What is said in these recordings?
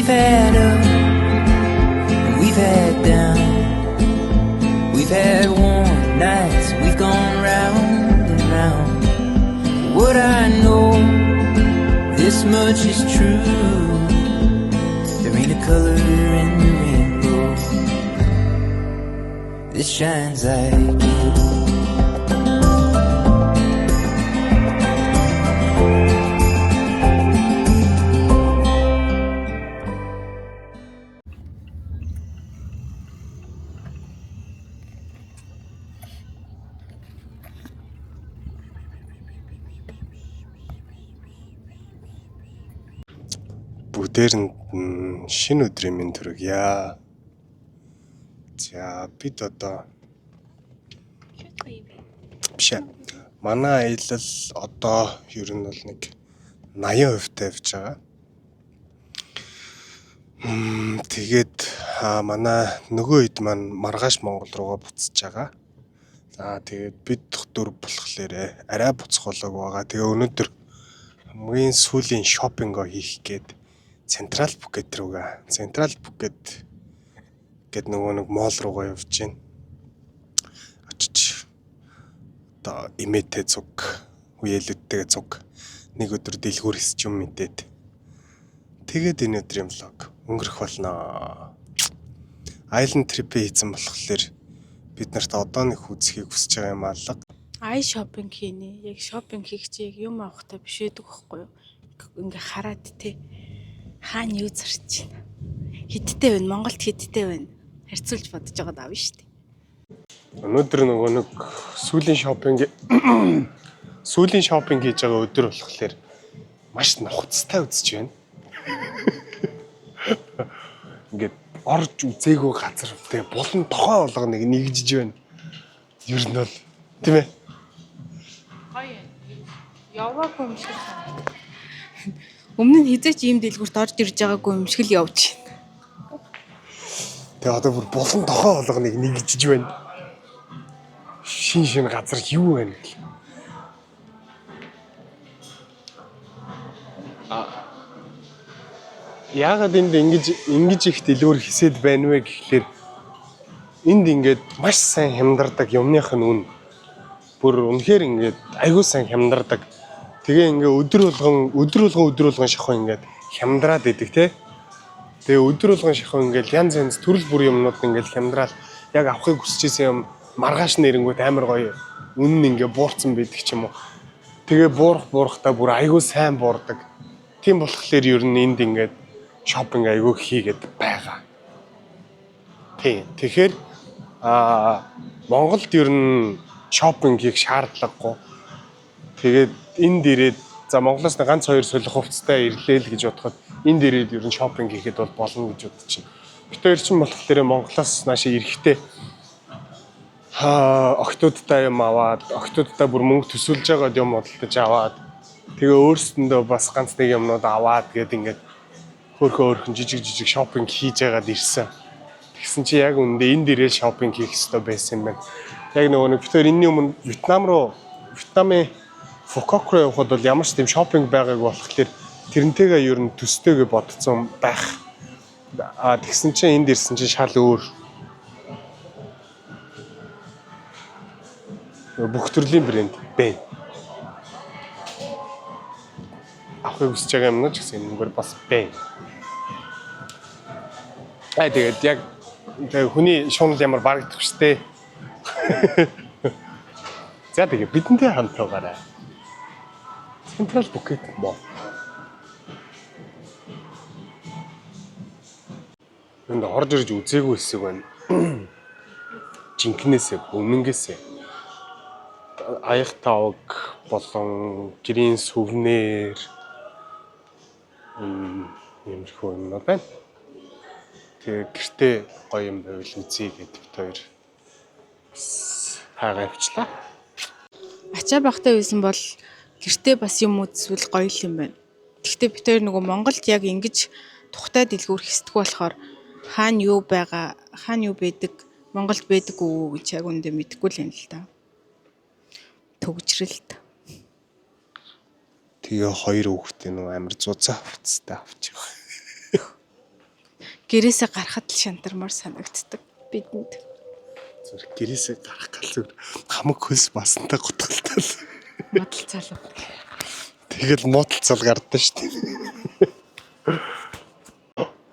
We've had up and we've had down. We've had warm nights, we've gone round and round. What I know, this much is true. There ain't a color in the rainbow that shines like you. Бүгдээрэнд нь шинэ өдрийн мэнд хүргье. За, бид одоо биш ээ. Манай аялал одоо ер нь бол нэг 80% тавьж байгаа. Тэгээд манай нөгөө хэд маань маргааш Монгол руугаа буцаж байгаа. За, тэгээд бид дөрв болохоор арай буцах болоог байгаа. Тэгээ өнөөдөр хамгийн сүүлийн shopping оо хийх гээд Central Phuket руугаа, Central Phuket гээд нөгөө нэг mall руугаа явж байна. Очиж одоо эмээтэй зуг, үеэлүүдтэйгээ зуг нэг өдөр дэлгүүр хэсч юм мэдээд тэгээд энэ өдрийн vlog өнгөрөх болно. Island trip хийсэн болохоор бид нарт одоо нэг үзэхийг хүсэж байгаа юм алга. Ай, shopping хийнэ. Яг shopping хийх чи яг юм авахтай биш байдаг байхгүй юу? Ингээ хараад те. Хаана юу зарч байна? Хэдтэй байна? Монголд хэдтэй байна? Харьцуулж бодож байгаад авна шүү дээ. Өнөөдөр нөгөө нэг сүүлийн shopping хийж байгаа өдөр болохоор маш нухацтай үзэж байна. Ингээд орж үзээгүй газар, тэгээ булан тохой болгоныг нэгжиж байна. Ер нь бол тийм ээ. Гоё. Яваагүй юм шиг санагдав. Өмнө нь хэзээ ч ийм дэлгүүрт орж ирж байгаагүй юм шиг л явж байна. Тэгээ одоо бүр булан тохой болгоныг нэгжиж байна. Шин шин газар юу байна гэл. А яагаад энд ингэж их дэлгүүр хэсээд байна вэ гэхлээр энд ингээд маш сайн хямдардаг юмных нь үн. Бүр үнэхээр ингээд айгүй сайн хямдардаг. Тэгээ ингээ өдөр болгон, өдөр болгон, өдөр болгон шахуу ингээд хямдраад идэг те. Тэгээ өдөр болгон шахуу ингээд янз янз төрөл бүр юмнууд ингээд хямдраал, яг авахыг хүсэж исэн юм маргааш нэрэнгүүт амар гоё үнэн ингээ буурсан байдаг ч юм уу. Тэгээ буурах буурахтаа бүр айгүй сайн буурдаг. Тийм болохоор ер нь энд ингээд shopping айгүй хийгээд байгаа. Тийм. Тэгэхээр Монголд ер нь shopping хийх шаардлагагүй. Тэгээд энд ирээд, за, Монголоос нэг ганц хоёр солих хувцастай ирлээ л гэж бодоход энд ирээд ер нь shopping хийхэд бол болно гэж бодож байна. Бид хоёр чинь болохоор Монголоос наашаа ирэхдээ охидуудаа юм аваад, охидуудаа бүр мөнгө төсөөлж байгаад юм худалдаж аваад, тэгээ өөрсөндөө бас ганц нэг юмнууд аваад гээд ингээд хөөрхөн хөөрхөн жижиг жижиг shopping хийж байгаад ирсэн. Тэгсэн чи яг үндэ энд ирээд shopping хийх ёстой байсан юм байна. Яг нөгөө нэг бид хоёр энэний өмнө Вьетнам руу, Вьетнамын Фукок руу явхад бол ямар ч тийм shopping байгаагүй болохоор тэрнтэйгээ ер нь төстэйгээ бодсон байх. А тэгсэн чинь энд ирсэн чинь шал өөр. Бүх төрлийн брэнд байна. Авахыг хүсэж байгаа юмнууд ч гэсэн энэгээр бас байна. Аа, тэгээд яг тэгээ хүний шунал ямар барагдах штэ. За, тэгээ бидэнтэй хамт байгаарай. Central Phuket Mall. Энд орж ирж үзээгүй хэсэг байна. Жинкнээсээ, өмнөнгээсээ аяг тавг болон гэрийн сувенир иймэрхүү юмнууд байна. Тэгээ гэртээ гоё юм байвал үзье гэд бид хоёр бас хайгаа явчлаа. Ачаа багтай байсан бол гэртээ бас юм үзвэл гоё л юм байна. Гэхдээ бид хоёр нөгөө Монголд яг ингэж тухтай дэлгүүр хэсдэг болохоор хаана юу байгаа, хаана юу байдаг, Монголд байдаг уу гэж яг үндэ мэдэхгүй л юм л та. Төгжрэлт. Тэгээ хоёр хүүхдээ нөө амар зузаан хувцастай авч байгаа. Гэрээсээ гарахад л шантармаар санагддаг бидэнд. Зүр гэрээсээ гарах гал зүр хамаг хөлс басантай гутгалтай л. Модал цалуу. Тэгэл муудалцал гардаа шүү дээ.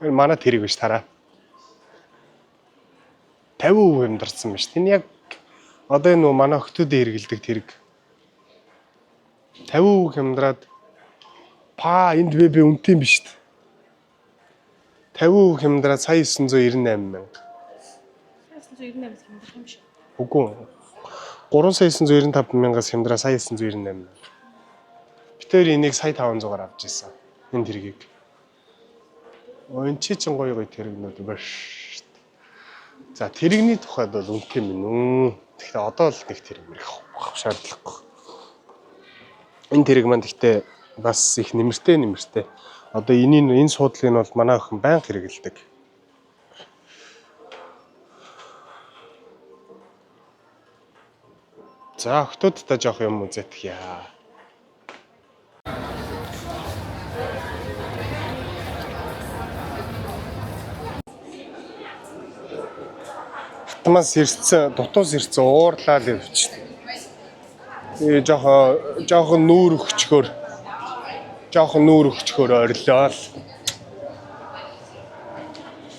Энэ манай тэрэг биш тараа. 50% хямдарсан биш. Энэ яг одоо энэ нөө манай охтуудын хэрэгэлдэг тэрэг. 50% хямдраад па энд бэ би үнэтэй юм биш үү? 50% хямдраад сая 998 мянга. 998 хямдрах юм шиг. Үгүй. 3 сая 995 мянгаас хямдраа сая 998 мянга. Би тэр энийг сая 500-аар авч ирсэн. Энэ тэргийг. Оо энэ чи чин гоё гоё тэрэгнүүд байна шүү дээ. За тэрэгний тухайд бол үнэтэй минь үү. Тэгэхээр одоо л нэг тэрэг мэрэх авах шаардлагагүй. Энэ тэрэг маань гэхдээ бас их нэмэртэй нэмэртэй. Одоо энэний энэ суудлыг нь бол манай охин байнга хэрэгэлдэг. За охтуудтай жоох юм үзэтгье. Хатмаас ирсэн, дутуус ирсэн уурлаа л явчихсан. Тэгээ жоох жоохон нүүр өгчхөөр жоохон нүүр өгчхөөр орилоо л.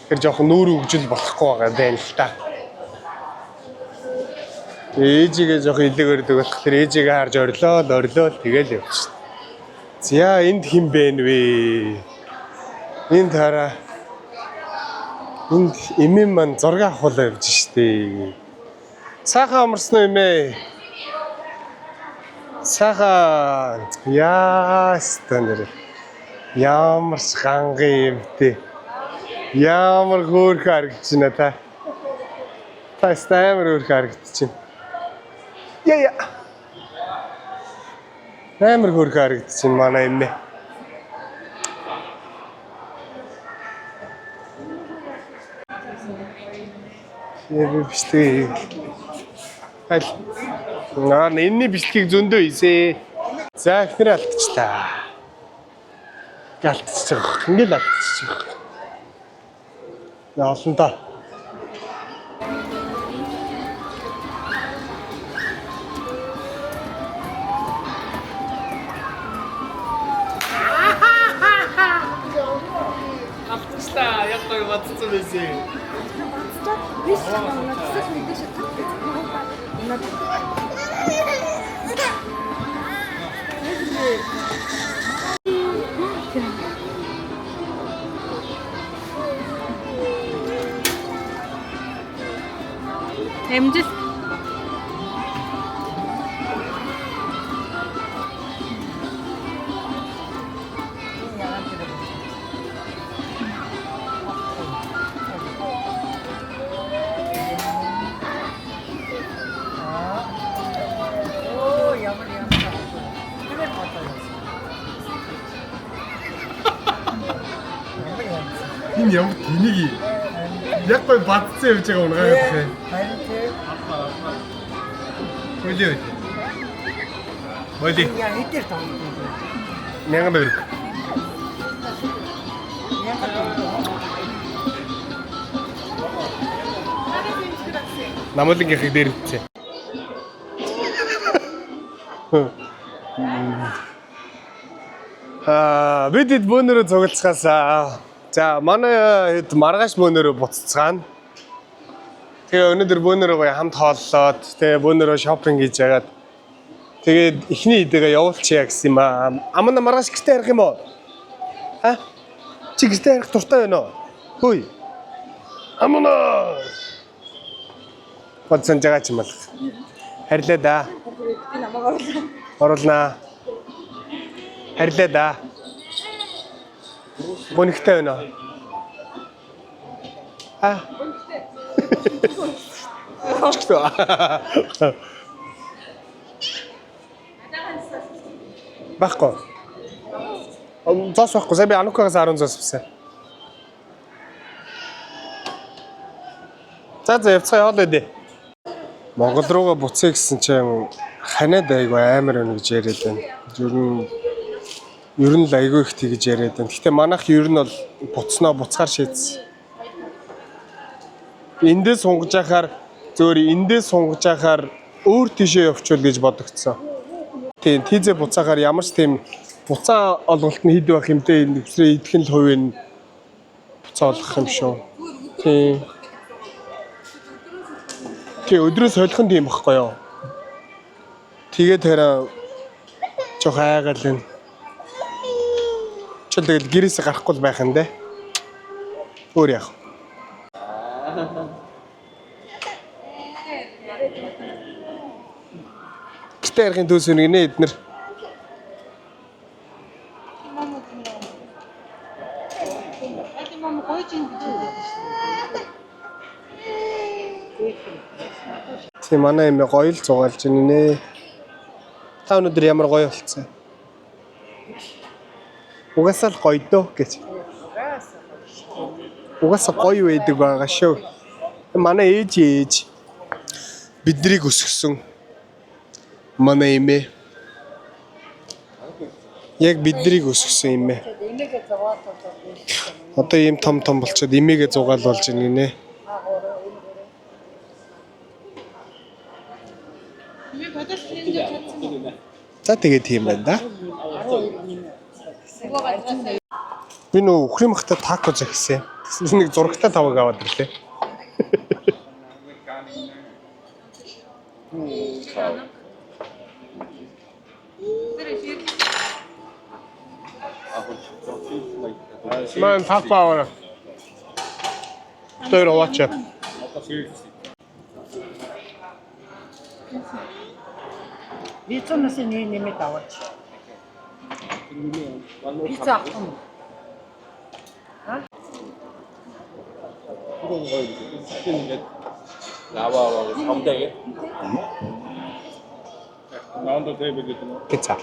Тэр жоохон нүүр өгжил болохгүй байгаа юм л та. Тэгээ ээжигээ жоох илэг өрдөг болохоор ээжигээ харж орилоо л орилоо л тэгэл явчихсан. За энд хэн бэ нвэ? Энд хараа. Энд эмээн маань зураг авахулаа явж штэ. Сайхан амарсан уу эмээ? Сайхан. Яа нэр. Ямар ч ганган юмтэй. Ямар хөөрхөн харагдаж байна та. Та амар хөөрхөн харагдаж байна. Яа яа. Амар хөөрхөн харагдаж байна манай эмээ. Яг бичлэг. Аль. Наа энэний бичлэгийг зөндөө хийсэ. За эхнэрээ алдчихлаа. Алдчихж байгаа. Ингээл алдчихж байгаа. Олон та. Алдчихлаа. Яг гоё бодсон байсан. Биш чамаа төсөл мэдээ шүү. Амжилт. Оо ямар ямар. Тэр бодоо. Ямар юм. Энэ ямар тэнийг юм. Яг гоё бадцсан явж байгаа унгаа гэх. Харин тэр Хөлөө хөлөө. Хөлөө. яа хэдэр тоглох юм. 1000 төгрөг. Намуулгийнхыг дээр үтсэн. Аа, бид хэд бөөнөрөө цуглацгаасаа. За, манай хэд маргааш бөөнөрөө буцацгаана. Тэгээ өнөөдөр бөөнөрөө гоё хамт хооллоод, тэгээ бөөнөрөө шопинг хийж яагаад тэгээд эхний идэгээ явуулчихъя гэсэн юм аа. Амна маргааш гэртээ харих юм уу? А? Чи гэртээ харих дуртай байна уу? Хөөе. Амна. Бодсон жагаа ч юм бол. Харилаа да. Би намайг оруулаа. Оруулнаа. Харилаа да. Бонхтой байна уу? А. Бонхтой. Байхгүй. Зоос байхгүй. Сая би Анукагаас 10 зоос авсан. За за явцгаа яваал өгдөө. Монгол руугаа буцъя гэсэн чинь ханиад айгу амар байна гэж яриад байна. Ер нь ер нь л айгу их тэгж яриад байна. Гэтэ манайх ер нь бол буцнаа буцгаар шийдсэн. Эндээс сунгаж яхаар зөөр эндээс сунгаж яхаар өөр тийшээ явуучвал гэж бодогдсон. Тийм, тийзээ буцаахаар ямар ч тийм буцаа олголт нь хэд байх юм те, энэ өвсрээ идэх нь л хувийн буцаа олгох юм шүү. Тийм. Тий, өдрөөс холих нь тийм байхгүй юу? Тэгээд хараа жоох айгаал энэ. Чил тэгэл гэрээсээ гарахгүй л байх юм дээ. Өөр яах вэ? Гэртээ ярихын төс үнэ гинэ эднэр. Тийм, манай юм гоё л зугаалж байна нэ. Та өнөөдөр ямар гоё болцсон. Угаасаа л гоё дөө гэж. Угаасаа гоё байдаг байгаа шүү. Манай ээж ээж биднийг өсгсөн. Манай эмээ. Яг биднийг өсгсөн эмээ. Энийгээ зугаал болоод. Одоо ийм том том болчиход эмээгээ зугаал болж байна гинэ. За, тэгээ тийм байна да. Би нөө үхрийн махта тако захисан. Тэгсэн чинь нэг зурагтай таваг аваад ирлээ. Маань тако аваа. Тэр аваач. Пиццанаас нэг нэмээд аваач. Пицца авах юм уу? Пицца.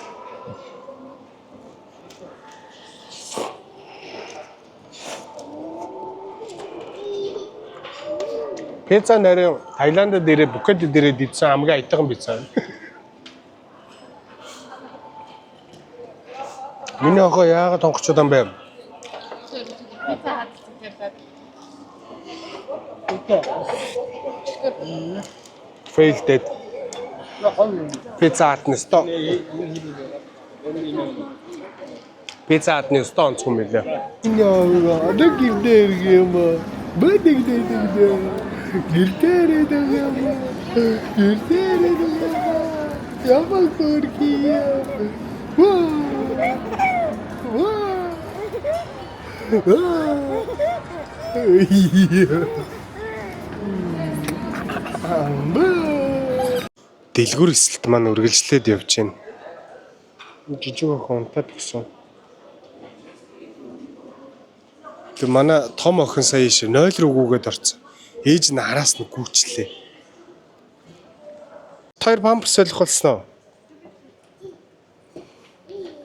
Пицца нэрээ Таиланд дээрээ Пхукет дээрээ дидсэн хамгийн аятайхан пицца. Миний охоо яагаад тонгочод юм бэ? Failed dead. Пицца хатны сто. Пицца хатны сто онцгой юм билээ. Яа, одоо гэрдээ ирэх юм аа. Бэдэг дэдэг дээ. Гэрдээ ирэх юм аа. Гэрдээ ирэх юм аа. Ямар хөрхий юм. Ваа. Ваа. Аа. Дэлгүр эсэлт маань үргэлжлээд явж байна. Жижиг охин унтаад гисэн. Тэг манай том охин сая иш 0 руу гүгээд орсон. Ээж нь араас нь гүйчлээ. Хоёр памперс солих болсон уу?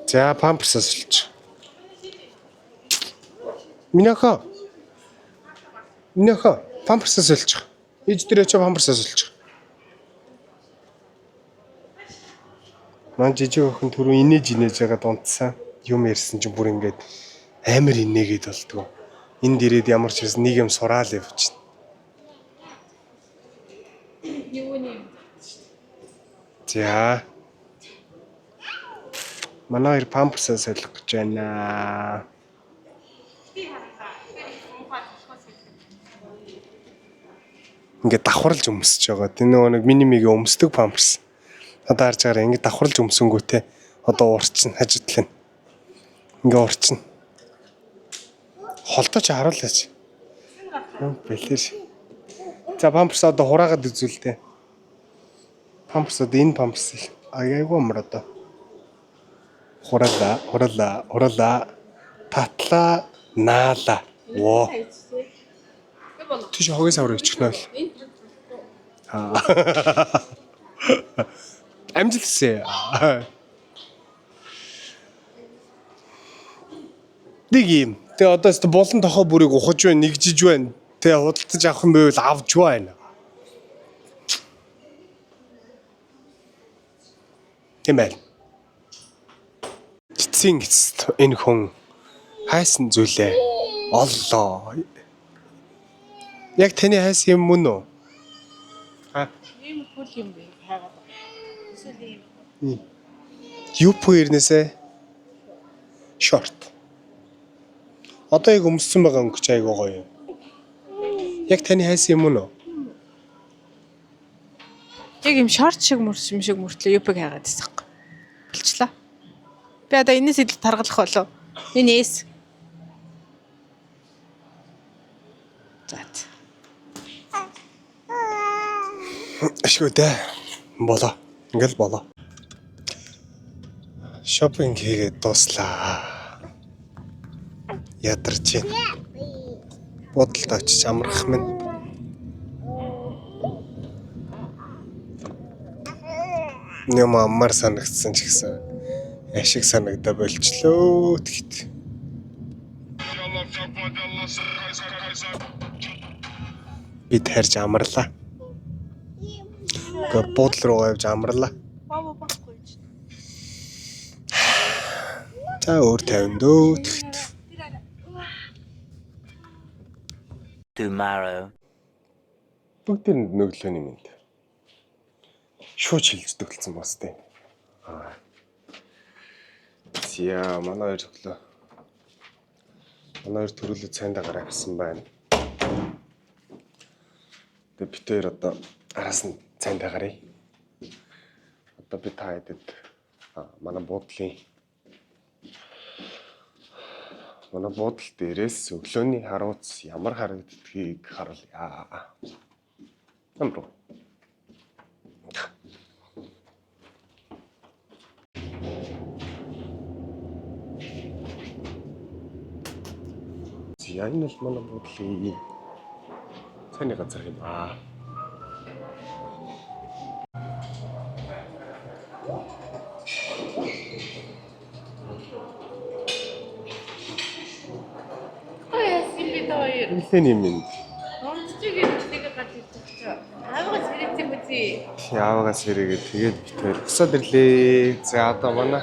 За, памперс солиж. Миний охин. Миний охин памперс солих. Ээж дээр очиж памперс солих. Маань жижиг охин түрүү инээж инээж байгаад унтсан. Юм ярьсан чинь бүр ингээд амар инээгээд болдгоо. Энд ирээд ямар ч байсан нэг юм сураал явчихна. За. Манай хоёр памперсаа солих гэж байна. Ингээд давхарлаж өмсөж байгаа. Тэр нөгөө нэг мини мигээ өмсдөг памперс. Одоо харж байгаарай, ингээд давхарлаж өмсөнгүүтээ одоо уурчин хажуудлаа. Ингээ уурчин. Холдоо чи харуулаач. Юм бэлэр. За, памперс одоо хураагаад үзүүлтэй. Памперс одоо энэ памперс их аяйгүй амар одоо. Хураалаа, хураалаа, хураалаа. Татлаа, наалаа. Во. Тийш хогийн савар өчгнө л. Аа. Амжилтсээ. Нэг юм. Тэгээ одоо өстө булан тохоо бүрийг ухаж байна, нэгжиж байна. Тэгээ худалдаж авах юм байвал авч байна. Тийм байна. Эцсийн эцэст энэ хүн хайсан зүйлээ оллоо. Яг таны хайсан юм мөн үү? А. Ийм хөл юм бэ хайгаад. Эсвэл ийм. Юпо ирнэсээ шорт. Одоо яг өмссөн байгаа өнгө чи айгуу гоё юм. Яг таны хайсан юм уу? Яг юм шорт шиг мөрс юм шиг мөртлөө юпыг хайгаад байсан юм. Болчлаа. Би одоо энэс илүү таргалах болов. Энэ эс. За. Ашгүй дээ. Болоо. Ингээл болоо. Шопинг хийгээд дууслаа. Ядарч байна. Буудалд очиж амрах минь. Юм аммар санагдсан ч гэсэн ашиг санагдаа болчлоо тэгэхт. Бид харж амарлаа. Гэхдээ буудлын руугаа явж амарлаа. За өөр тавина дөө тэгэхт. Tomorrow. Бүгдээрэнд нөглөөний мэнд. Шууд шилждэг болсон бас тийм. За манай хоёр өглөө. Манай хоёр төрөлөө цайндаа гараа авсан байна. Тэгээ бид хоёр одоо араас нь цайндаа гаръя. Одоо би та хэдэд манай буудлын манай буудал дээрээс өглөөний харууц ямар харагддгийг харуулъя. Нам руу. За энэ бол манай буудлын цайны газар юм аа. Яасан би та хоёр. Нилээний минь. Унтчих гэдэг гарч ирж байгаа чи. Аавгаас хэрэгцээ үзье. Аавгаас хэрэгээ тэгээд бит хоёр бусаад ирлээ. За одоо манай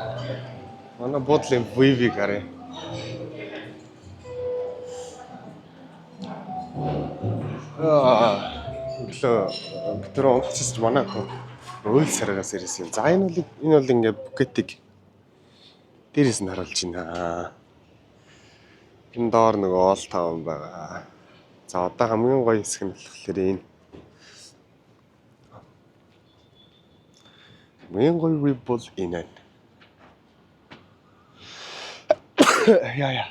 манай буудлын вивиг харъя. Аа өглөө бид нар унтчихсан манай охин уйл саргаас ирсэн юм. За энэ бол ингээд букетик дээрээс нь харуулж байна. Энэ доор нөгөө оол таван байгаа. За одоо хамгийн гоё хэсэг нь болохоор энэ. Хамгийн гоё веб бол энэ байна. Яа яа.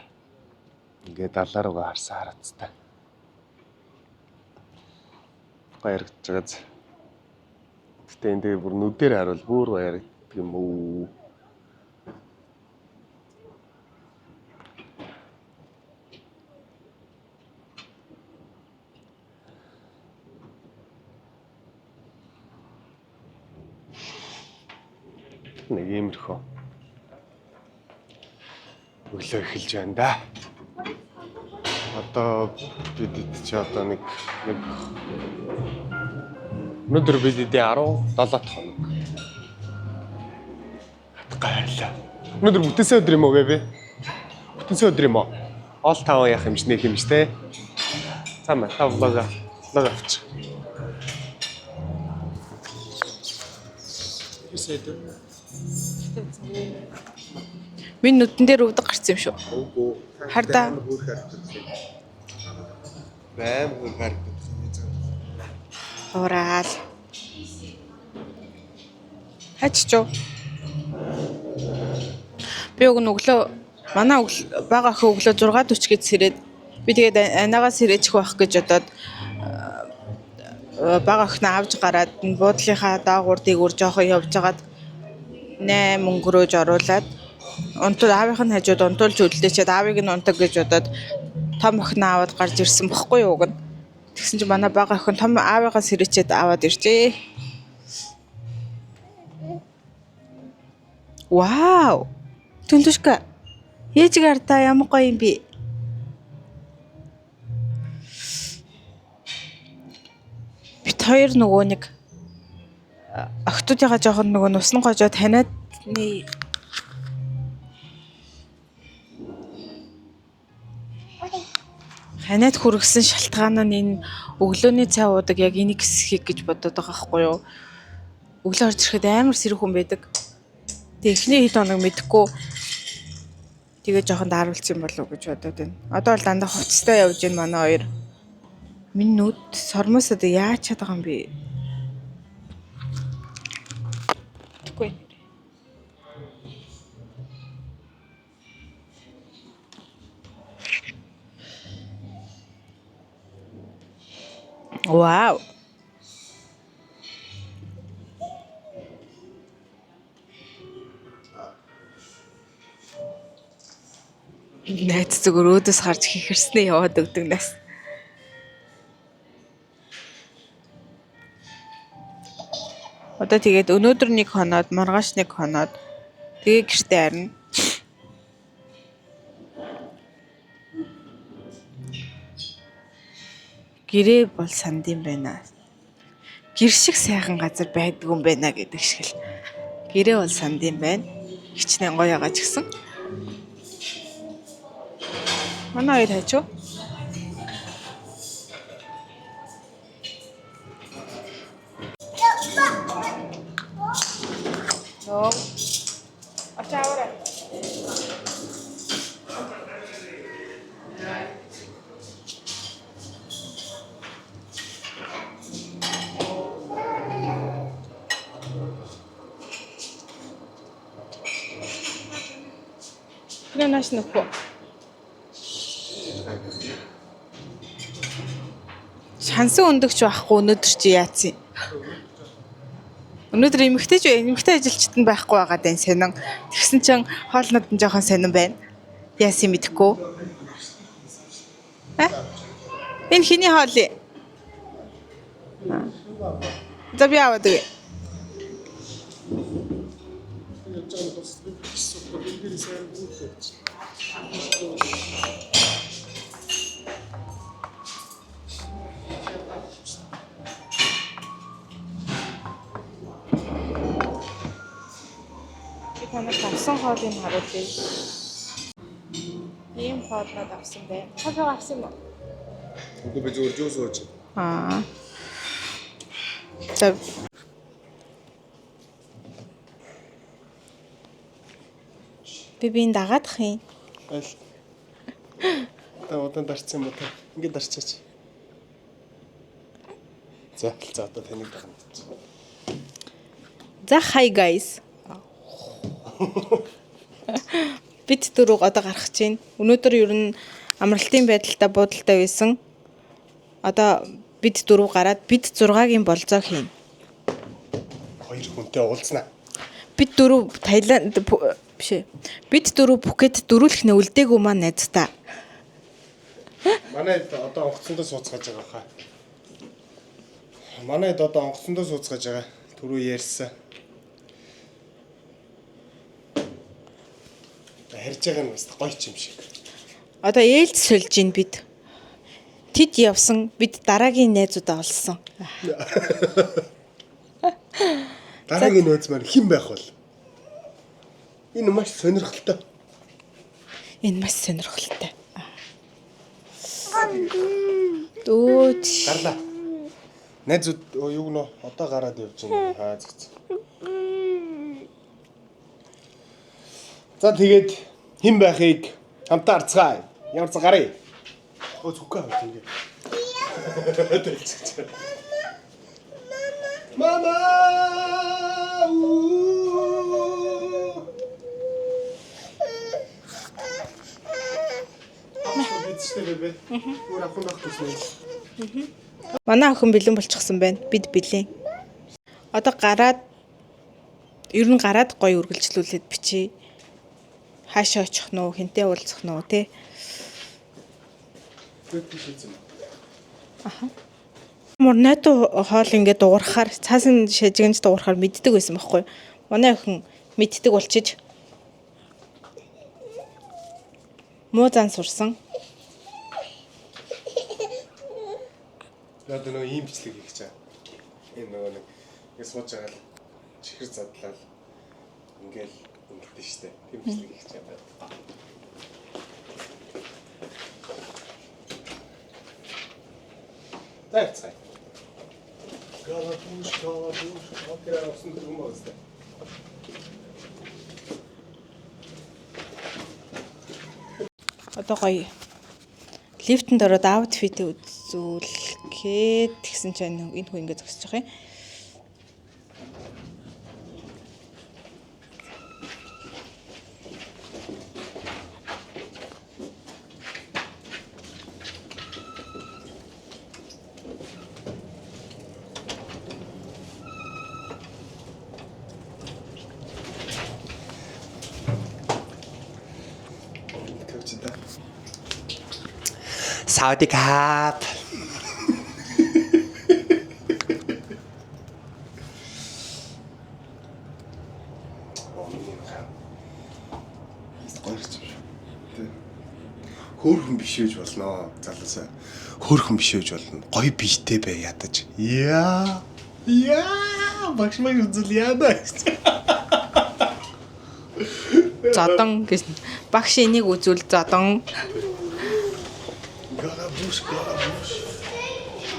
Ингээд далаа руугаа харсан хараацтай. Гоё яригдж байгааз. Гэтэ энэ тэгээ бүр нүдээр харуул бүр гоё яригддаг юм уу? Нэг иймэрхүү. Өглөө эхэлж байна да. Одоо бид чи одоо нэг нэг өнөөдөр бид 17 хоног. Хатгарлаа. Өнөөдөр бүтэнсэн өдөр юм уу бэбэ? Бүтэнсэн өдөр юм уу? Ол таван яах юм ч нэх юм ч те. За маа та влог авч. Минь нүдэн дээр өвдөг гарсан юм шүү. Үгүй. Хардаа. Байм хөр харагдах. Хураал. Хачч юу? Би уг нь өглөө манай өглөө бага охин өглөө 6:40 гэж сэрээд би тэгээд анаагаас сэрээчих байх гэж бодоод бага охиноо авч гараад буудлынхаа доогуур дээгүүр жоохон явж хагаад 8 өнгөрөөж оруулаад унтууд аавынх нь хажууд унтуулж үлдээчихэд аавыг нь унтаг гэж бодоод том охиноо аваад гарч ирсэн бохгүй юу уг нь. Тэгсэн чинь манай бага охин том аавыгаа сэрээчээд аваад иржээ. Вау. Түнтүшка. Ээжиг ардаа ямар гоё юм бэ? Бит хоёр нөгөө нэг охтуудыгаа жоохон нөгөө нусан гожоо таниад нэ Ханиад хүргэсэн шалтгаан нь энэ өглөөний цай уудаг яг энийг хэсгийг гэж бодод байгаа байхгүй юу? Өглөө орж ирэхэд амар сэрэг хүн байдаг. Тэгээ эхний хэд хоног мэдэхгүй тэгээ жоохон дааруулсан юм болов уу гэж бодод байна. Одоо бол дандаа хувцастай явж байна манай хоёр. Минь нүд сормоос одоо яаж чадах юм бэ? Тэгэхгүй. Вау. Найз зүгээр өөдөөс харж хихэрснээ яваад өгдөг нас. Одоо тэгээд өнөөдөр нэг хоноод, маргааш нэг хоноод тэгээ гэртээ харна. Гэрээ бол санд юм байна. Гэр шиг сайхан газар байдгүй юм байна гэдэг шиг л. Гэрээ бол санд юм байна. Хичнээн гоё байгаа ч гэсэн. Манай хоёр хажуу. Нөө. Очааварай. 그냥 다시 넣고. Шансан өндөгч байхгүй өнөөдөр чи яатсан юм? Өнөөдөр эмэгтэй ч эмэгтэй ажилчид нь байхгүй байгаа даа сонин. Тэгсэн чинь хоолнод нь жоохон сонин байна. Яасан мэдэхгүй. А? Энэ хиний хоол юм? За би аваад өгье. Би танарт авсан хоолыг харуулъя. Ийм хоолнод авсан байна. Кофе авсан юм уу? Үгүй би зүгээр juice ууж. Аа. За би биэн дагаадах юм. Аль. Та удаан дарцсан юм уу та? Ингээд дарчаач. За за одоо таныг дагна. За hi guys. Бид дөрөв одоо гарах чинь. Өнөөдөр ер нь амралтын байдалтай буудалтай байсан. Одоо бид дөрөв гараад бид 6-гийн болзоо хийн. Хоёр хүнтэй уулзнаа. Бид дөрөв Таиланд биш ээ. Бид дөрөв Пхукет дөрүүлэх нэ үлдээгүй маань найзтай. Манай хэд одоо онгоцондоо сууцгааж байгаа хаа. Манай хэд одоо онгоцондоо сууцгааж байгаа. Түрүү ярьсан. Харж байгаа нь бас гоё ч юм шиг. Одоо ээлж сольж ийн бид. Тэд явсан бид дараагийн найзуудаа олсон. Дараагийн найз маань хэн байх вэ? Энэ маш сонирхолтой. Энэ маш сонирхолтой. Дөөч. Гарлаа. Найзууд өө, юу гэнэ одоо гараад явж байна. Хаа зэгц. За тэгээд хэн байхыг хамтаа харцгаая. Ямар ч гарыг. Өө зүггүй авч ингэ. Дэлчиж. Мама. Бидтэй бэбэ. Өөр авах юм байхгүй шнэ. Манай охин бэлэн болчихсон байна. Бид бэлэн. Одоо гараад ер нь гараад гоё үргэлжлүүлээд бичиж. Хаашаа очих нь уу, хэнтэй уулзах нь уу те. Мөр нойтон хоол ингээд дуурахаар цаасан шажигнж дуурахаар мэддэг байсан байхгүй. Манай охин мэддэг болчиж муу зан сурсан. Яг нөгөө ийм бичлэг хийх чаа. Энэ нөгөө нэг ингэ сууж байгаа л чихэр задлал ингээл ингэдэж штэ. Тийм бичлэг хийх чаа байна. За явцгаая. Галабуш, галабуш, тэр авсан тэр юм байна. Одоо гоё. Лифтэнд ороод outfit үзүүлгээд тэгсэн чинь энэ хүн ингэ зогсож байгаа юм. Тавчда. Сауди кап. Хөөхөн биш байж болно залуусаа. Хөөхөн биш байж болно. Гоё биетэй бай ядаж. Яа. Яа, багш маг үзэл яана. Зодон гэсэн. Багш энийг үзүүл зодон. Галабуш, галабуш.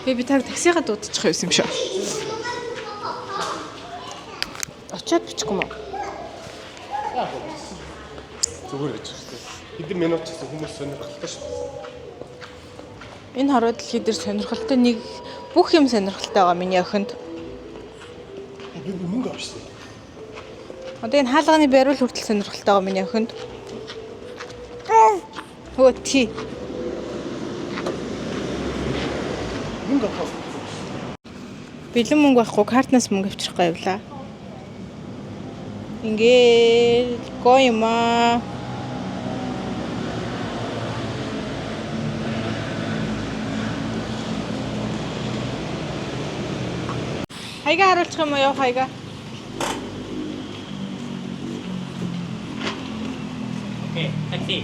Би таг таксигаа дуудчих юм шиг. Очиод бичихгүй юм уу? Зүгээр гэж байна. Хэдэн минут ч гэсэн хүмүүс сонирхолтой шүү дээ. Энэ хороо дэлхий дээр сонирхолтой нэг бүх юм сонирхолтой байгаа миний охинд. Би мөнгө авчихсан. Одоо энэ хаалганы бариул хүртэл сонирхолтой байгаа миний охинд. Хөө тий. Мөнгө авах. Бэлэн мөнгө байхгүй картнаас мөнгө авчрах явлаа. Ингээд гоё юм аа. Хаяга харуулчих юм уу яв хаяга? Okay, taxi.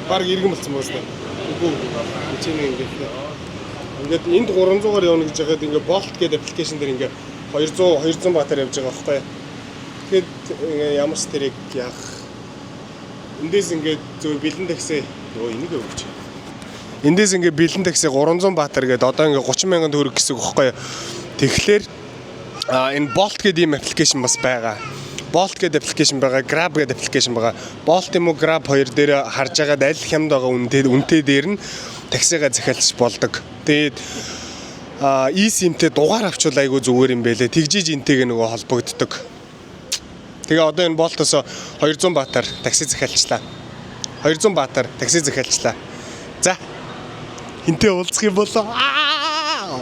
Бараг иргэн болсон байна шүү дээ. Үгүй үгүй. Хичээнэ ингээд. Ингээд энд 300-аар явна гэж яхад ингээд Bolt гэдэг аппликейшн дээр ингээд 200 200 батар явж байгаа байхгүй юу? Тэгэхэд ингээд ямар ч тэрийг яах. Эндээс ингээд зөв бэлэн такси өө энийг өгч. Эндээс ингээд бэлэн такси 300 батар гэдэг одоо ингээд 30 мянган төгрөг гэсэн үг байхгүй юу? Тэгэхээр энэ Bolt гэдэг ийм аппликейшн бас байгаа. Bolt гэдэг аппликейшн байгаа, Grab гэдэг аппликейшн байгаа. Bolt юм уу Grab хоёр дээр харж байгаад аль хямд байгаа үнэтэй дээр нь таксигаа захиалж болдог. Тэгээд eSIM-тэй дугаар авчвал айгүй зүгээр юм байлээ. Тэгжиж энтэйгээ нөгөө холбогддог. Тэгээ одоо энэ Bolt-оос 200 баатар такси захиалчлаа. 200 баатар такси захиалчлаа. За. Хинтээ уулзах юм болоо. Аа!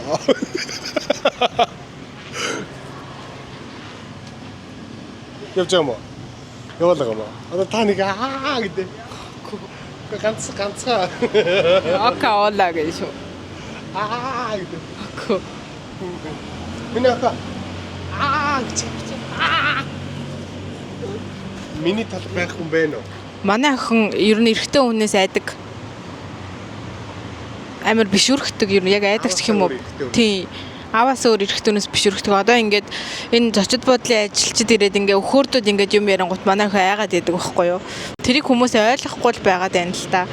Явж байгаа юм уу? Яваал байгаа юм уу? Одоо та нэг аа гэдэг. Үгүй ганц ганцгаа Ока ола гэж шүү. аа гэдэг. Око. Миний охин аа гэж. Аа. Миний тал байх хүн байна уу? Манай охин ер нь эрэгтэй хүнээс айдаг. Амар бишүрхдэг ер нь яг айдаг ч гэх юм уу. Ааваас өөр эрэгтэй хүн. Тийм. Ааваас өөр эрэгтэй хүнээс бишүрхдэг. Одоо ингээд энэ зочид буудлын ажилчид ирээд ингээ өхөөрдөд ингээд юм ярангуут манай охин айгаад идэг байхгүй юу? Тэрийг хүмүүс ойлгохгүй л байгаад байна л та.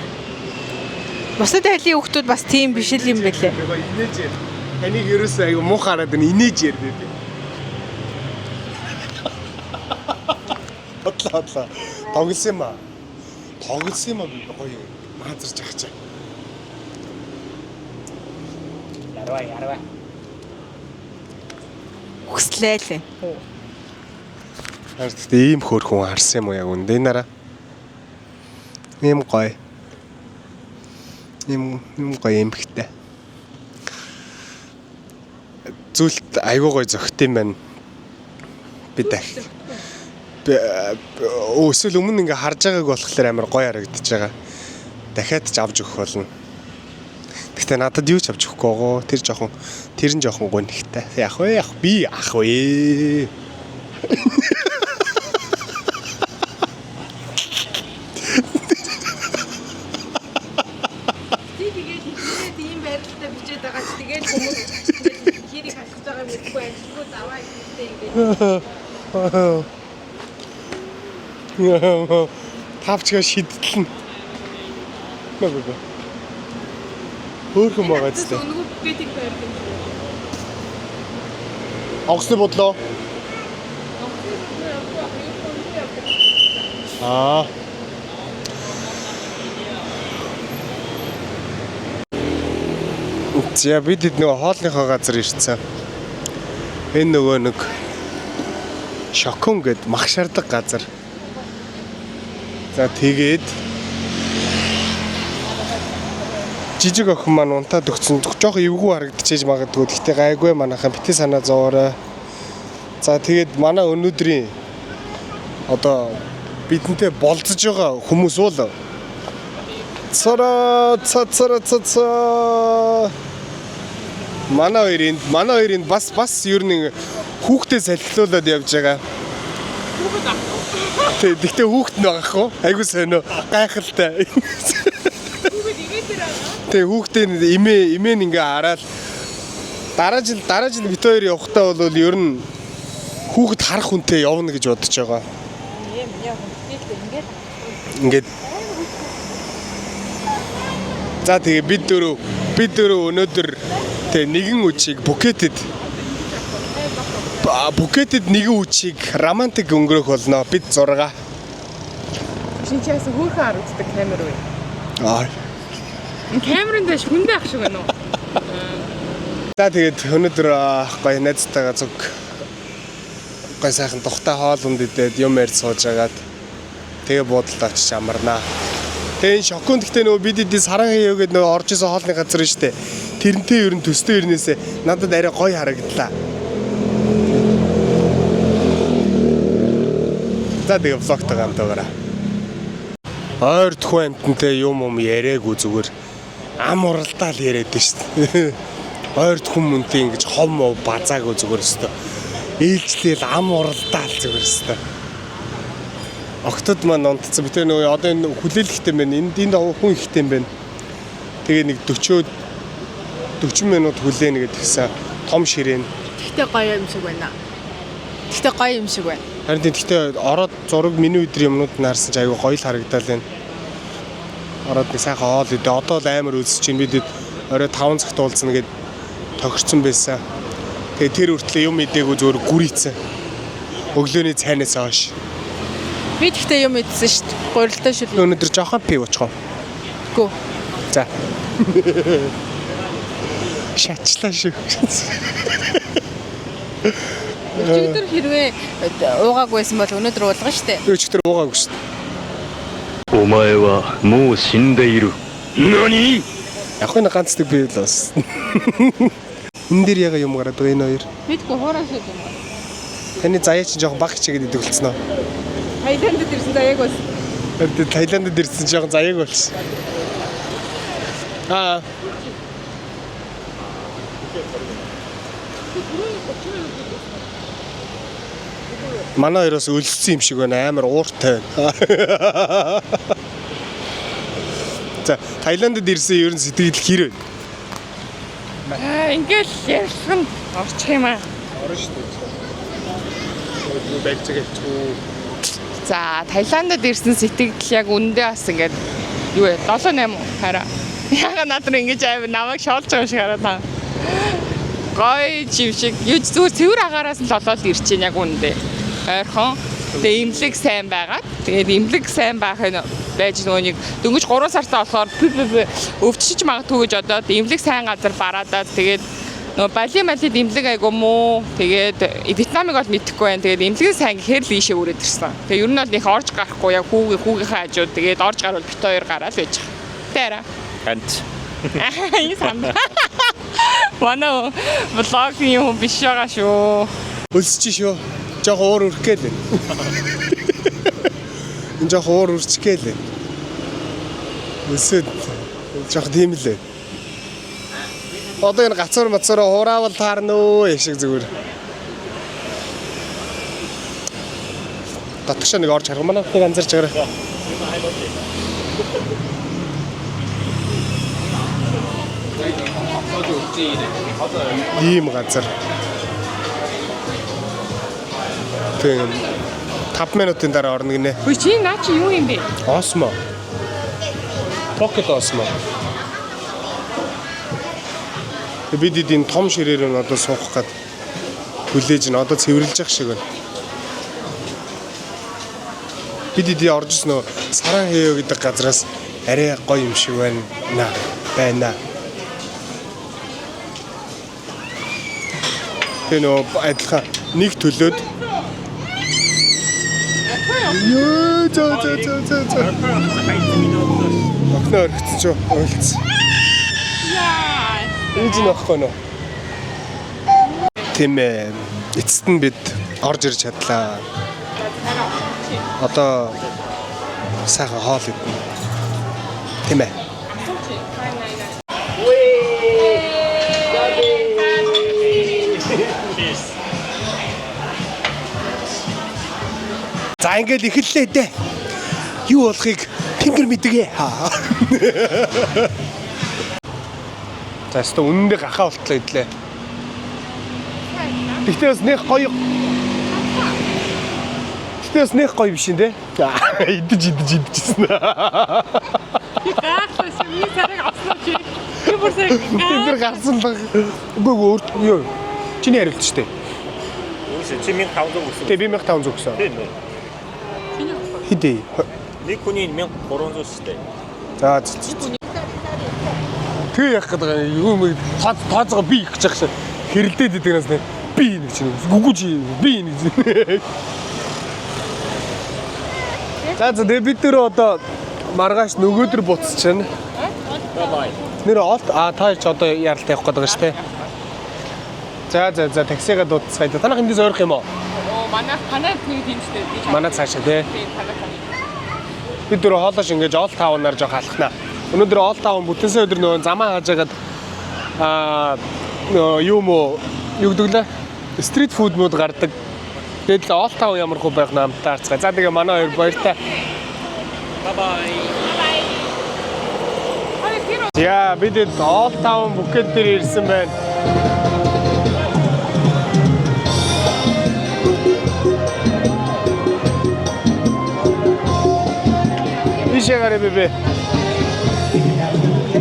Бусад айлын хүүхдүүд бас тийм биш л юм бэлээ. Би инээж яар. Таныг ерөөсөө айгу муу хараад байна. Инээж яар би. Хотлоо хотлоо. Тоглосон юм аа. Тоглосон юм аа би гоё маазарч ах чаа. Ярва, ярва. Хүслээ л. Харин гэхдээ ийм хөөрхөн харсан юм уу яг үндэ нараа. Ийм гоё. Ийм гоё эмхтэй. Зүйлт айгуу гоё зөгт юм байна. Би дахь. Би эсвэл өмнө ингээ харж байгааг болохоор амар гоё харагдаж байгаа. Дахиад ч авч өгөх болно. Гэхдээ надад юу ч авч өгөхгүй гоо. Тэр жоохон тэр нь жоохон гонхтой. Яг вэ яг би ах вэ. Тэгээд хүмүүс ингээд хэрийг алхаж байгаа мэдгүй амжилтгүй заваа ихтэй ингээд Тавчгаа шидтэлнэ. Бэ бэ бэ. Хөөхөн байгаа ч тийм. Өнгөө букетийг барьдаг юм шиг. Онгоцны бодлоо. Аа. За бид хэд нөгөө хоолныхоо газар ирсэн. Энэ нөгөө нэг шокон гэд мах шардаг газар. За тэгээд жижиг охин маань унтаад өгсөн. Жохо эвгүй харагдчихэж магадгүй. Гэхдээ гайгүй манайхан бити санаа зовоорой. За тэгээд манай өнөөдрийн одоо бидэнтэй болцож байгаа хүмүүс бол цараа ца цараа ца ца манай хоёр энд манай хоёр энд бас бас ер нь хүүхдээ салхилуулад явж байгаа. Тэг тэгтээ хүүхэд нь байгаа хгүй айгуу сонио гайхалтай. Тэг хүүхдээ эмээ эмээ нь ингээ хараад дараа жил дараа жил бит хоёр явахдаа бол ер нь хүүхэд харах хүнтэй явна гэж бодож байгаа. Юм яа хүн ингээд Ингээд За тэгээ бид дөрөв бид дөрөв өнөөдөр тэгээ нэгэн үчиг букетэд букетэд нэгэн үчиг романтик өнгөрөх болно. Бид 6. Шинчээс хөөхөн харагддаг камер үү? Аа. Камерын дэш хүндээ ах шиг байна уу? За тэгээд өнөөдөр гоё найзтайгаа зүг гоё сайхан тухтай хоол унд идээд юм ярьж сууж агаад тэгээ буудалд очиж амарнаа. Тэгээ энэ шоконд гэхдээ нөгөө бид эдийн саран хаяа гэдэг нөгөө орж исэн хоолны газар нь штэ. Тэрнтэй ер нь төстэй ернээсээ надад арай гоё харагдлаа. За тэгээ влогтойгоо хамт байгаарай. Ойр төхөө амтантай юм юм яриаггүй зүгээр ам уралдаал яриад нь штэ. Ойр төхөн мөнтэй ингэж хом мов базаагүй зүгээр өстө. Ээлжлээл ам уралдаал зүгээр өстө. Октод маань унтцсан. Би тэр нөгөө одоо энэ хүлээлгтэй юм байна. Энд энд хүн ихтэй юм байна. Тэгээ нэг 40 40 минут хүлээнэ гэдгийгсэн том ширээн. Тэгтээ гоё юм шиг байна. Тэгтээ гоё юм шиг байна. Харин тийм гэхдээ ороод зураг миний өдөр юмнууд нь харсан чи айгүй гоё л харагдаал байна. Ороод нэг сайхан хоол идэ. Одоо л амар үзэж чинь бид орой 5 цагт уулзна гэд тохирцсон байсан. Тэгээ тэр хүртлээ юм идээгүй зүгээр гүрийцэн. Өглөөний цайнаас хойш. Би тэгтээ юм идсэн шүү дээ. Гурилтай шүл. Өнөөдөр жоохон пив уучхан. Гүү. За. Шачлаа шүү. Өчигдөр хэрвээ уугаагүй байсан бол өнөөдөр уулгана шүү дээ. Өчигдөр уугаагүй шүү дээ. お前はもう死んでいる。何 Яг энэ ганц нэг пив л бас. Энэ дээр яга юм гараад байгаа энэ хоёр. Мэдгүй хуурай шил юм. Таны заяа чинь жоохон баг хичээгээд идэг болцсноо. Таиландд ирсэн заяаг бас. Харин Таиландд ирсэн жоохон заяаг болсон. Аа. Манай хоёроос өлссөн юм шиг байна. Амар ууртай байна. За, Таиландд ирсэн ер нь сэтгэл хэр вэ? Аа, ингээл ярьсан орчих юм аа. Орно шүү дээ. Бэгцэг хэлчихүү. За, Таиландд ирсэн сэтгэл яг үндэ бас ингээд юу вэ? 7 8 уу? Хараа. Яга над руу ингэж амар намайг шоолж байгаа юм шиг хараад таа. Гоё юм шиг. Юу ч зүгээр цэвэр агаараас нь лолоод ирж чинь яг үндэ. Ойрхон. Тэгээ имлэг сайн байгаад. Тэгээд имлэг сайн байх нь байж нөгөө нэг дөнгөж 3 сартаа болохоор пү пү пү өвчсөж магадгүй гэж бодоод имлэг сайн газар бараадаад тэгээд нөгөө Бали малид имлэг айгу муу. Тэгээд Вьетнамыг бол мэдэхгүй байна. Тэгээд имлэг сайн гэхээр л ийшээ үрээд ирсэн. Тэгээд ер нь бол их орж гарахгүй яг хүүгийн хүүгийнхээ хажууд тэгээд орж гарвал бит хоёр гараал байж байгаа. Тэ арай. Хант. Энэ санд. Манай влогийн юм биш байгаа шүү. Өлсөж шүү. Жохо уур үрэх гээл байна. Энэ жохо уур үрчих гээл байна. Өлсөд жохо тийм л байна. Одоо энэ гацуур мацуураа хураавал таарна өө яшиг зүгээр. Дотгошоо нэг орж харах манай нэг анзарч байгаарай. Ийм газар. Тэгээ 5 минутын дараа орно гинэ. Үгүй чи наа чи юу юм бэ? Osmo. Pocket Osmo. Тэг бид эдийн том ширээр нь одоо суух гад хүлээж нь одоо цэвэрлж явах шиг байна. Бид эдийн орж ирсэн нөө Саран хэё гэдэг газраас арай гоё юм шиг байна. Байна. Тэгээ нөө адилхан нэг төлөөд. Йоо, зөө зөө зөө зөө зөө. Охиноо орхицсан ч ойлцсон. Яа. Ээж нь ахгүй нөө. Тийм ээ. Эцэст нь бид орж ирж чадлаа. Одоо сайхан хоол идэнэ. Тийм ээ. За ингээл эхэллээ дээ. Юу болохыг тэнгэр мэдгээ. За өстө үнэндээ гахаа болтлоо идлээ. Тэгтээ бас нэх гоё. Тэгтээ бас нэх гоё биш юм те. Идэж идэж идчихсэн. Би гайхлаа шүү. Миний царайг авсан уу чи? Би бүр сая Тэд нар гарсан л үгүй өөр юу. Чиний хариулт шүү дээ. Үүс чи 1500 өгсөн. Тэгээ би 1500 өгсөн. Тийм ээ. Хэдий. Нэг хүний 1300 шүү дээ. За за, за. Тэгээ яах гэдэг юм юм тооцоогоо би их гэж ахшаа хэрэлдээд идэг нас нэ би нэг чинь гүгүү чи би нэг чинь. За за тэгээ бид нэр одоо маргааш нөгөөдөр буцчихна. Нэр олт а та ч одоо яралт явах гэдэг шүү дээ. За за за таксигаа дуудацгаая. Танах эндээс ойрох юм уу? Оо манай танай нэг тийм шүү дээ. Манай цаашаа тий. Тийм танай цаашаа. Бид дөрөв хоолош ингэж Old Town-аар жоох алхнаа. Өнөөдөр Old Town бүтэнсэн өдөр нөгөө замаа хааж хагаад аа нөгөө юм уу юу гэдэг лээ? Street food мод гардаг. Тэгээд л Old Town ямар хөө байх намтаа харцгаа. За тэгээ манай хоёр баяртай. Bye bye. За бид Old Town Phuket дээр ирсэн байна. Ийшээ гараа бибэ.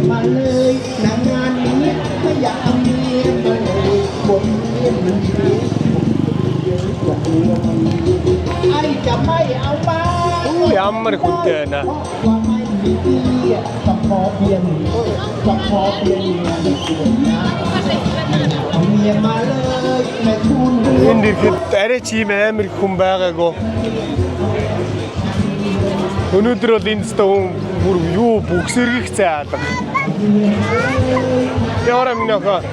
มาเลยนางงานนี้ไม่อยากเอาเมียมาเลยบนเมียมันเยอะเยอะกว่าตัวมันไอ้จะไม่เอามา Үу ямар хүнтэй байна. ว่าไม่มีเบี้ยต้องขอเพียงต้องขอเพียงเมียไม่เกี่ยวนะเอาเมียมาเลยแม่ทุน Энд ирэхэд арай ч ийм амар их хүн байгаагүй. Өнөөдөр бол энд өстө хүн бүр юу бүксэргэх цай алга. Яваарай миний охин.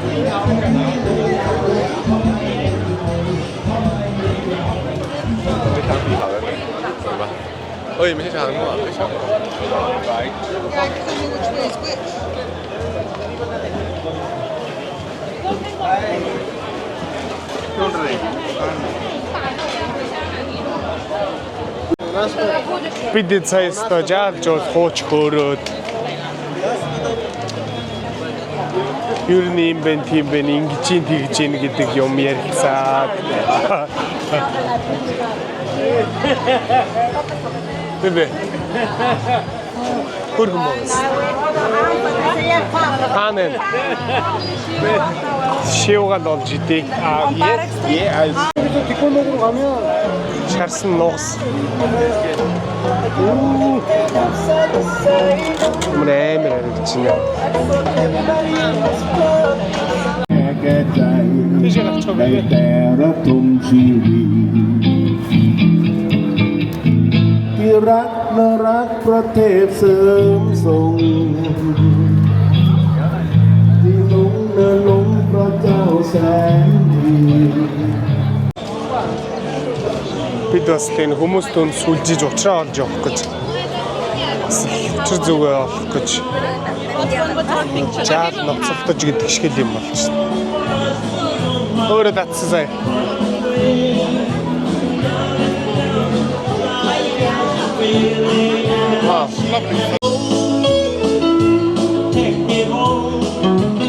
Бид сая өстө жаал жуул хууч хөөрөөд ер нь юм бэ тийм бэ ингэж ийн тэгж ийн гэдэг юм ярилцаад. Бибэ. Хөргөн байгаас. Хаана вэ? Шивгаал олж идэ. Аа, шарсан нугас. Үу. Ямар амар харагдаж байна. แก่ใจ Тийшээ гарчих ได้ уу? แต่ระทมชีวิตที่รักและรักประเทศเสริมส่ง ที่หลงและหลงพระเจ้าแสนดี Бид бас л энэ хүмүүс түнд сүлжиж уучраа олж явах гэж бас л учир зүгээ олох гэж жаал ноцолдож гэдэг шиг л юм болчихсон. Өөрөө татсан сая. Аа. Take me home.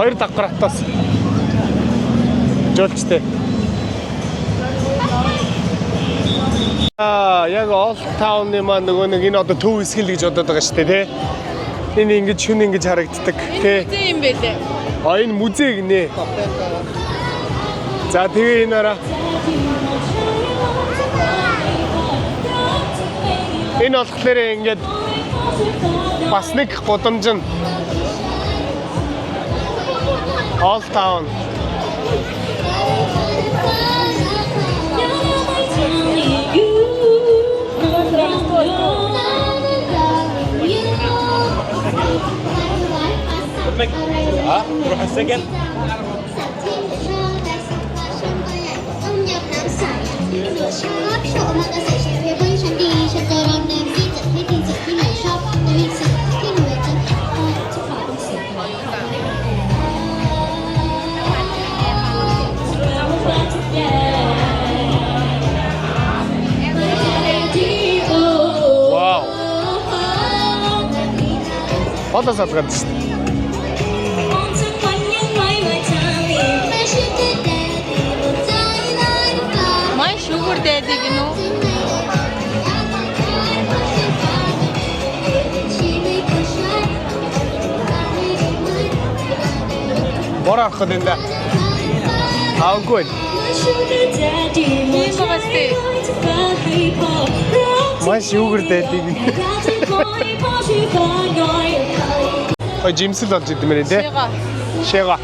Хоёр давхар хатаас. Жуулчтэй. Аа, яг Old Town-ы маань нөгөө нэг энэ одоо төв хэсэг л гэж бодоод байгаа шүү дээ, тий? Энэ ингэж шүн ингэж харагддаг, тий? Музей юм байлээ. А энэ музей гинэ. За тэгээ энэ араа. Энэ болохоор ингээд бас нэг гудамж нь Old Town. تروح السجن ต้มยำน้ำใสหนูชอบชอบมากระใส่ฉันเพื่อนฉันดีฉันจะรำแรงที่จะให้กินสิ่งที่หนูชอบและมีสิ่งที่หนูอยากจะจะขอเป็นสิ่ง Вау. Хоолой салгаад шүү дээ. My sugar daddy гэнэ үү? Бор авах гэдэг юм да. Авахгүй. Тийм байгаа сте. My sugar daddy гэнэ. Хой жимсэл болж идмээр тий. Шига. Шига.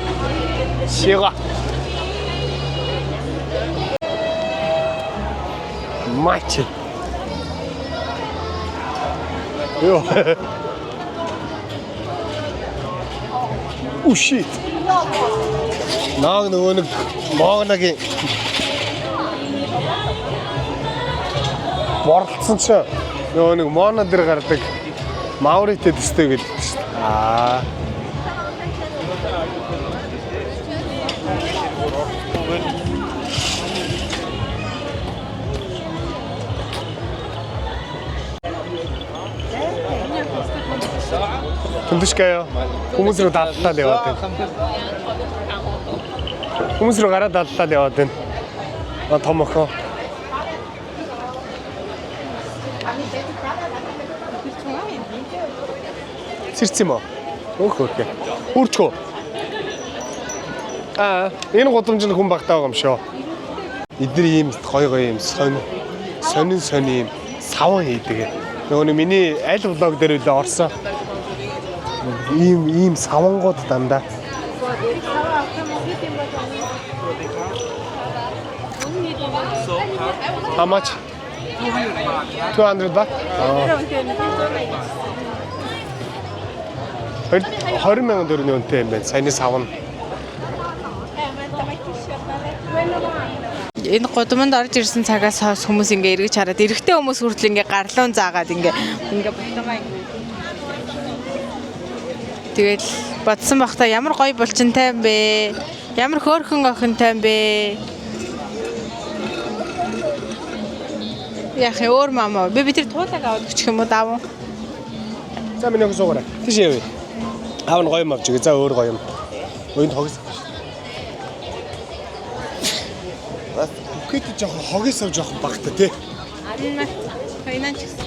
Шига. Мач. Йоо. Oh shit. Наа нөгөө нэг Могногийн борлцсон чинь нөгөө нэг Моно дээр гардаг Маоритэй төстэй гэдэг шүү дээ. Аа. Түндэшкая. Хүмүүс рүү даллаад яваад байна. Хүмүүс рүү гараад даллаад яваад байна. А том охин. Сэрц юм уу? Өөх өөх. Хүрчгөө. Аа, энэ гудамжинд хүн багтаа байгаа юм шүү. Эдгээр ийм гоё гоё ийм сонь сонин сонин ийм саван хийдэг. Нөгөө нэг миний аль влог дээр үлээ орсон. Ийм ийм савангууд дандаа. How much? 200 baht. Аа. 20 мянган төгрөгийн үнэтэй юм байна. Саяны сав нь. Энэ гудамд орж ирсэн цагаас хойш хүмүүс ингээ эргэж хараад эрэгтэй хүмүүс хүртэл ингээ гарлуун заагаад ингээ ингээ бутгаа ингээ. Тэгэл бодсон бах та ямар гоё булчинтай юм бэ? Ямар хөөрхөн охинтой юм бэ? Яах юм өөр мама. Би тэр туулаг аваад өчөх юм уу даав? За миний охин суугаарай. Тийш явъя. Аав нь гоё юм авч өгье. За өөр гоё юм. Уйнд хогс. Пүкэт жоохон хогоос ав жоохон багта тий. Хайнаа ч гэсэн.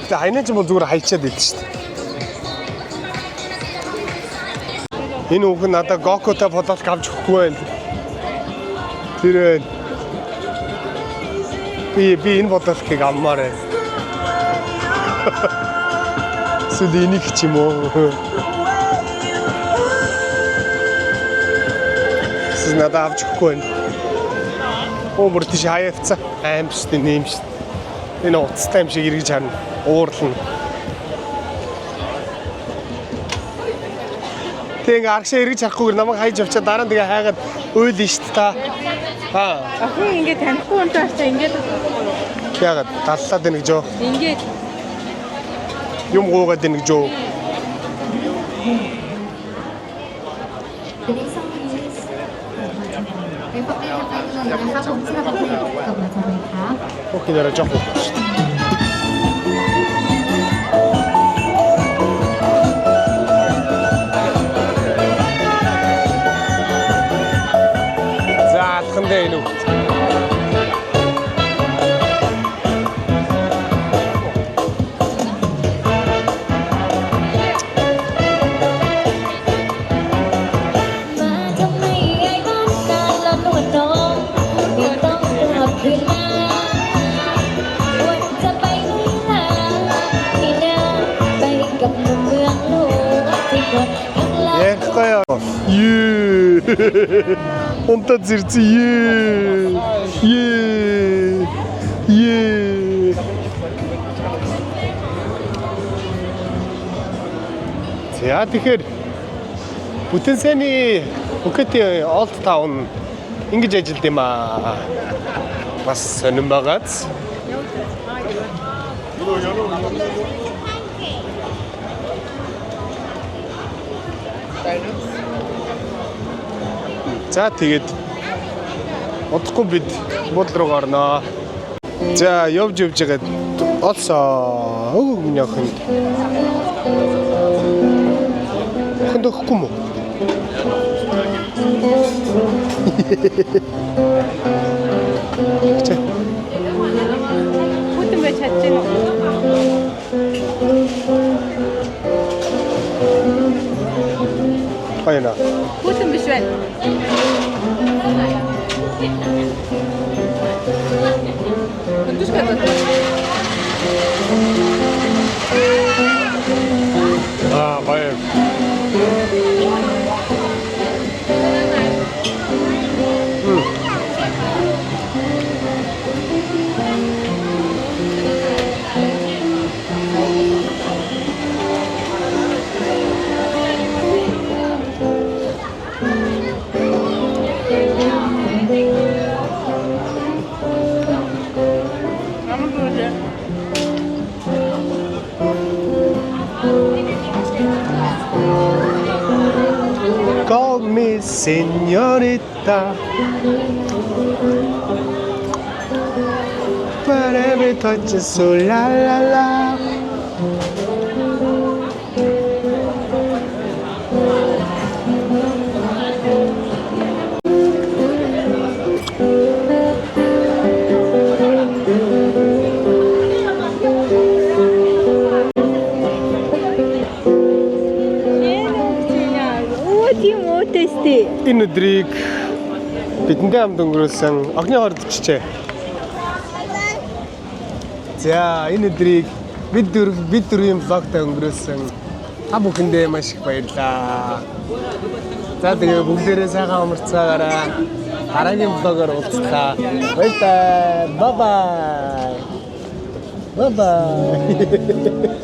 Тэгээ хайнаа ч бол зүгээр хайчаад идэв шүү дээ. Энэ хүүхэн надаа Гокутай футболк авч өгөхгүй байна. Тэр байна. Би энэ футболкыг авмаар байна. Эсвэл энийг ч юм уу. Эсвэл надад авч өгөхгүй байна. Оо бүр тийш хаяавцаа. Аим шүү дээ, нэм шүү дээ. Энэ уцтай юм шиг эргэж харна. Уурлна. Тэг ингээ аргашаа эргэж харахгүйгээр намайг хайж авчаа дараа нь тэгээ хайгаад уйлна шүү дээ та. Аа. Охин ингээ танихгүй үнтэй очоо ингээд Яагаад даллаад байна гэж юу? ингээд Юм гуугаад байна гэж юу? Окей, нэрэ жоох шүү дээ. алхан дээ энэ хүүхд. มาทำไมไอ้บ้านตาละนวดน้องไม่ต้องกลับคืนมาวันจะไปไหนล่ะที่นาไปกับหนุ่มเมืองหลวงที่คนข้างหลัง Ярихгүй юу? Юу. Унтаа зэрцэн юу. Юу. Юу. За тэгэхээр бүтэн сайны Пхукетийн Old Town ингэж ажилд юм аа. Бас сонирн байгааз. За тэгээд удахгүй бид буудлын руу орноо. За явж явж байгаад олсоо. Өгөг миний охинд. Охинд өгөхгүй юм уу? Чи Хүтэн байж чадчих юм уу? хоёна. Хүтэн биш байна. Хүндүш гэдэг. Аа гоё. Ямар дүү. Call me señorita. But every touch is so la la la. Өө тийм өөтэй сте. Энэ өдрийг бидэнтэй хамт өнгөрөөсөн огны хордчжээ. За энэ өдрийг бид дөрв бид дөрвийн влогтой өнгөрөөсөн та бүхэндээ маш их баярлалаа. За тэгээ бүгдээрээ сайхан амарцгаагаарай. Дараагийн влогоор уулзлаа. Баярлалаа. Bye bye. Bye bye.